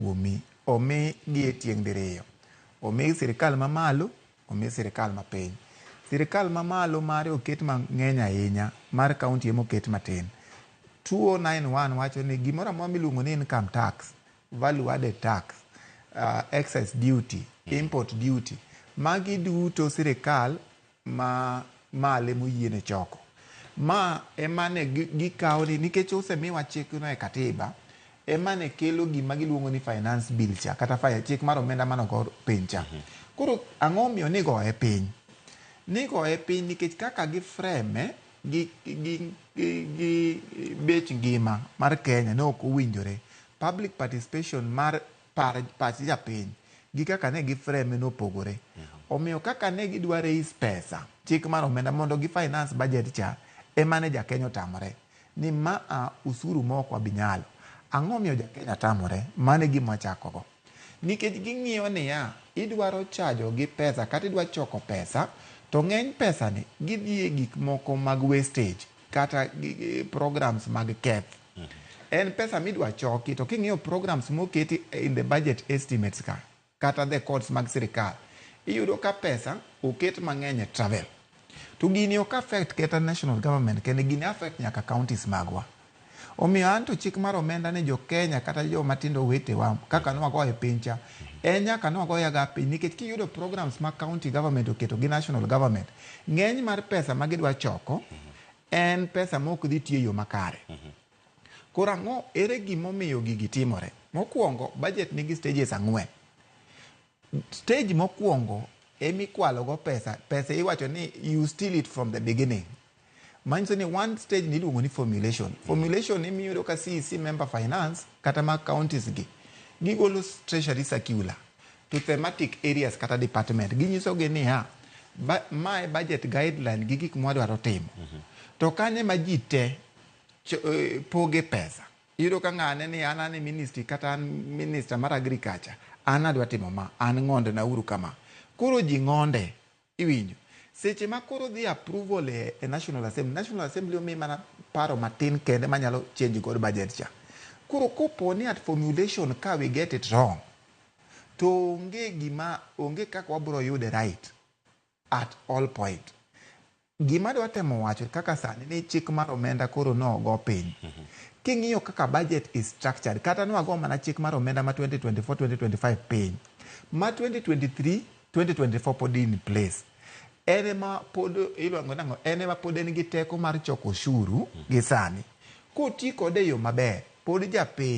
Kuomi omi gi e tieng' diriyo. Omi sirikal mamalo, omi sirikal mapiny. Sirikal mamalo mare oket mang'eny ahinya, mar kaunti ema oket matin. 2091 wacho ni gimoro amora miluongo ni income tax, value added tax, excise duty, import duty, magi duto sirikal ma malo emoyiene choko. Ma ema ne gikawo ni nikech osemiwa chikno e katiba, ema ne kelo gima giluongo ni Finance Bill cha, kata chik mar omenda manogo piny cha. Koro ang'o omiyo nigoye piny? Nigoye piny nikech kaka giframe gi bech ngima mar Kenya ne ok owinjore. Public participation mar pach japiny gi kaka ne giframe nopogore. Omiyo kaka ne gidwa raise pesa, chik mar omenda mondo gi finance budget cha, ema ne jakenya otamore. Ni ma a usuru ma ok wabi nyalo. Ang'o miyo jakenya tamore? Mano e gima wachakogo. Nikech ging'iyo niya, idwaro chajo gi pesa kata idwa choko pesa, to ng'eny pesa ni gidhi e gik moko mag wastage kata programs mag keth. En pesa midwa choki to king'iyo programs moketi in the budget estimates ka, kata the codes mag sirikal, iyudo ka pesa oket mang'eny e travel. To gini ok affect kata national government kende, gini affect nyaka counties magwa. Omiyo an to chik mar omenda ni jo Kenya kata joma tindo wetewa kaka nwagoye piny cha, en nyaka nwagoye ga piny nikech kiyudo programs ma county government oketo gi national government, ng'eny mar pesa ma gidwa choko en pesa ma ok dhi tiyo e yo makare. Koro ang'o, ere gimomiyo gigi timore? Mokwongo, budget nigi stages ang'wen. Stage mokwongo emikwalo go pesa, pesa iwacho ni you steal it from the beginning. Manyiso ni one stage ni iluongo ni formulation. Formulation imiyudo ka CEC member finance kata mag counties gi gigolo treasury circular to thematic areas kata department. Ginyiso gi niya, mae budget guideline gi gik mwadwaro timo. To kanye ma ji te poge pesa. Iyudo ka ng'ane ni an e ministry kata an minister mar agriculture, an adwa timo ma, an ng'onde na uru kama. Koro ji ng'onde, iwinjo. Seche ma koro dhi approval e National Assembly, National Assembly omi mana paro matin kende manyalo change god budget cha. Koro kopo ni at formulation ka we get it wrong, to onge gima, onge kaka wabiro yude right at all point. Gima adwa temo wacho kaka sani ni chik mar omenda koro nogo piny. King'iyo kaka budget is structured, kata nwago mana chik mar omenda ma 2024-2025 piny, ma 2023-2024 pod in place. En ema pod iluongo nang'o? En ema pod en gi teko mar choko osuru gi sani. Koti kode e yo maber, pod japiny